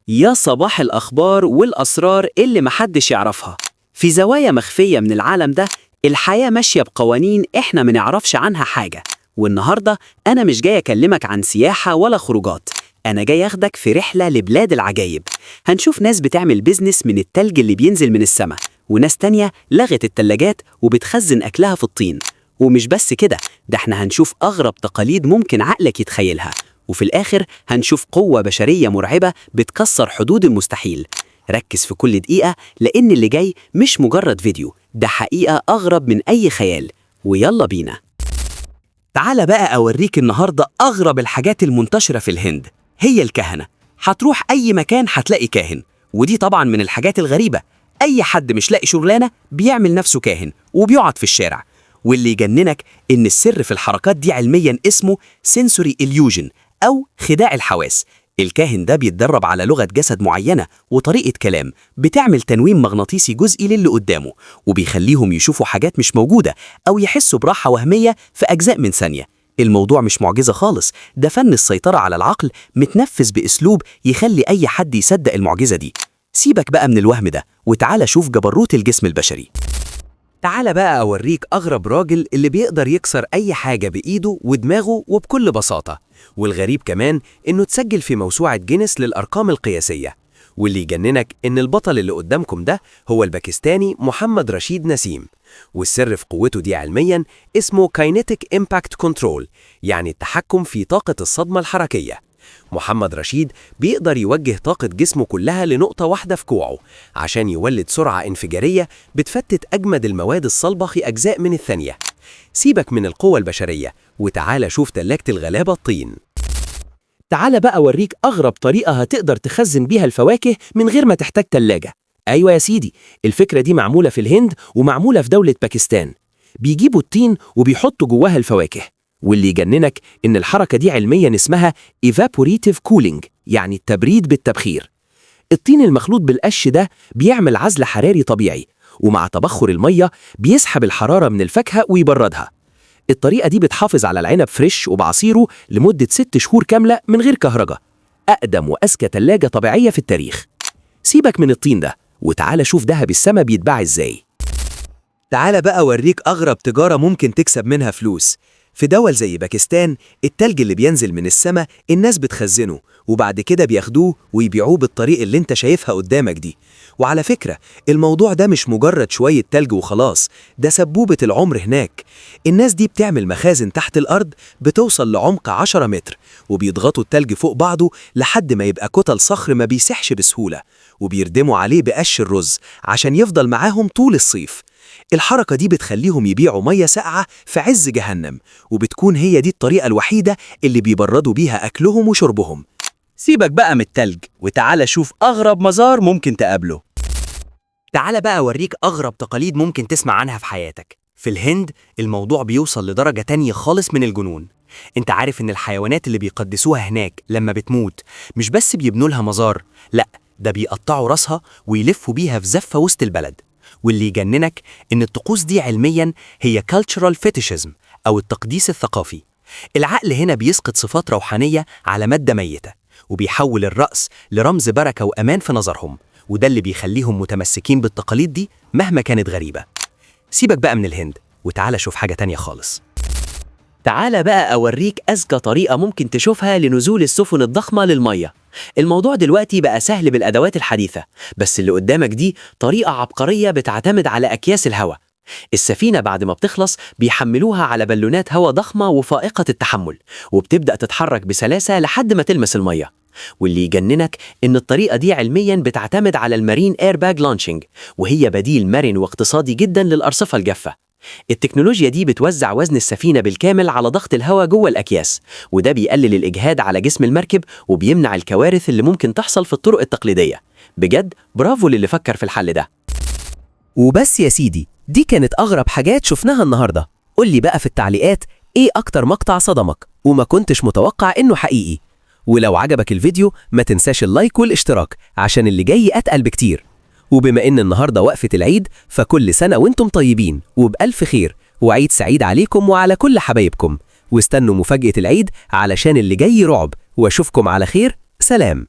يا صباح الأخبار والأسرار اللي محدش يعرفها. في زوايا مخفية من العالم ده، الحياة ماشية بقوانين إحنا منعرفش عنها حاجة. والنهاردة أنا مش جاي أكلمك عن سياحة ولا خروجات، أنا جاي أخدك في رحلة لبلاد العجايب. هنشوف ناس بتعمل business من التلج اللي بينزل من السماء، وناس تانية لغت التلاجات وبتخزن أكلها في الطين. ومش بس كده، ده احنا هنشوف أغرب تقاليد ممكن عقلك يتخيلها، وفي الآخر هنشوف قوة بشرية مرعبة بتكسر حدود المستحيل. ركز في كل دقيقة، لأن اللي جاي مش مجرد فيديو، ده حقيقة أغرب من أي خيال. ويلا بينا. تعال بقى أوريك النهاردة أغرب الحاجات المنتشرة في الهند، هي الكهنة. هتروح أي مكان هتلاقي كاهن، ودي طبعا من الحاجات الغريبة. أي حد مش لاقي شغلانة بيعمل نفسه كاهن وبيقعد في الشارع. واللي يجننك إن السر في الحركات دي علميا اسمه sensory illusion أو خداع الحواس. الكاهن ده بيتدرب على لغة جسد معينة وطريقة كلام بتعمل تنويم مغناطيسي جزئي للي قدامه، وبيخليهم يشوفوا حاجات مش موجودة أو يحسوا براحة وهمية في أجزاء من ثانية. الموضوع مش معجزة خالص، ده فن السيطرة على العقل متنفذ بأسلوب يخلي أي حد يصدق المعجزة دي. سيبك بقى من الوهم ده وتعالى شوف جبروت الجسم البشري. تعال بقى أوريك أغرب راجل اللي بيقدر يكسر أي حاجة بإيده ودماغه وبكل بساطة. والغريب كمان إنه اتسجل في موسوعة جينيس للأرقام القياسية. واللي يجننك إن البطل اللي قدامكم ده هو الباكستاني محمد رشيد نسيم. والسر في قوته دي علميا اسمه kinetic impact control، يعني التحكم في طاقة الصدمة الحركية. محمد رشيد بيقدر يوجه طاقة جسمه كلها لنقطة واحدة في كوعه عشان يولد سرعة انفجارية بتفتت أجمد المواد الصلبة في أجزاء من الثانية. سيبك من القوة البشرية وتعالى شوف تلاجة الغلابة الطين. تعال بقى أوريك أغرب طريقة هتقدر تخزن بيها الفواكه من غير ما تحتاج تلاجة. أيوة يا سيدي، الفكرة دي معمولة في الهند ومعمولة في دولة باكستان. بيجيبوا الطين وبيحطوا جواها الفواكه. واللي يجننك إن الحركة دي علميا اسمها evaporative cooling، يعني التبريد بالتبخير. الطين المخلوط بالقش ده بيعمل عزل حراري طبيعي، ومع تبخر المية بيسحب الحرارة من الفاكهة ويبردها. الطريقة دي بتحافظ على العنب fresh وبعصيره لمدة 6 شهور كاملة من غير كهرباء. أقدم وأذكى تلاجة طبيعية في التاريخ. سيبك من الطين ده وتعالى شوف دهب السما بيتباع ازاي. تعال بقى أوريك أغرب تجارة ممكن تكسب منها فلوس. في دول زي باكستان، التلج اللي بينزل من السماء الناس بتخزنه وبعد كده بياخدوه ويبيعوه بالطريقة اللي انت شايفها قدامك دي. وعلى فكرة، الموضوع ده مش مجرد شوية تلج وخلاص، ده سبوبة العمر هناك. الناس دي بتعمل مخازن تحت الأرض بتوصل لعمق 10 متر، وبيضغطوا التلج فوق بعضه لحد ما يبقى كتل صخر ما بيسحش بسهولة، وبيردموا عليه بقش الرز عشان يفضل معاهم طول الصيف. الحركة دي بتخليهم يبيعوا مية ساقعة في عز جهنم، وبتكون هي دي الطريقة الوحيدة اللي بيبردوا بيها أكلهم وشربهم. سيبك بقى من التلج وتعالى شوف أغرب مزار ممكن تقابله. تعال بقى أوريك أغرب تقاليد ممكن تسمع عنها في حياتك. في الهند الموضوع بيوصل لدرجة تانية خالص من الجنون. انت عارف ان الحيوانات اللي بيقدسوها هناك لما بتموت مش بس بيبنوا لها مزار، لا، ده بيقطعوا راسها ويلفوا بيها في زفة وسط البلد. واللي يجننك ان الطقوس دي علميا هي cultural fetishism أو التقديس الثقافي. العقل هنا بيسقط صفات روحانية على مادة ميتة، وبيحول الرأس لرمز بركة وأمان في نظرهم، وده اللي بيخليهم متمسكين بالتقاليد دي مهما كانت غريبة. سيبك بقى من الهند وتعالى شوف حاجة تانية خالص. تعالى بقى أوريك أذكى طريقة ممكن تشوفها لنزول السفن الضخمة للمية. الموضوع دلوقتي بقى سهل بالأدوات الحديثة، بس اللي قدامك دي طريقة عبقرية بتعتمد على أكياس الهواء. السفينة بعد ما بتخلص بيحملوها على بالونات هواء ضخمة وفائقة التحمل، وبتبدأ تتحرك بسلاسة لحد ما تلمس المية. واللي يجننك إن الطريقة دي علميا بتعتمد على ال marine airbag launching، وهي بديل مرن واقتصادي جدا للأرصفة الجافة. التكنولوجيا دي بتوزع وزن السفينة بالكامل على ضغط الهواء جوه الأكياس، وده بيقلل الإجهاد على جسم المركب وبيمنع الكوارث اللي ممكن تحصل في الطرق التقليدية. بجد برافو للي فكر في الحل ده. وبس يا سيدي، دي كانت أغرب حاجات شفناها النهاردة. قول لي بقى في التعليقات إيه أكتر مقطع صدمك وما كنتش متوقع إنه حقيقي؟ ولو عجبك الفيديو ما تنساش ال like والاشتراك، عشان اللي جاي أتقل بكتير. وبما إن النهاردة وقفة العيد، فكل سنة وانتم طيبين وبألف خير، وعيد سعيد عليكم وعلى كل حبايبكم. واستنوا مفاجأة العيد علشان اللي جاي رعب. واشوفكم على خير، سلام.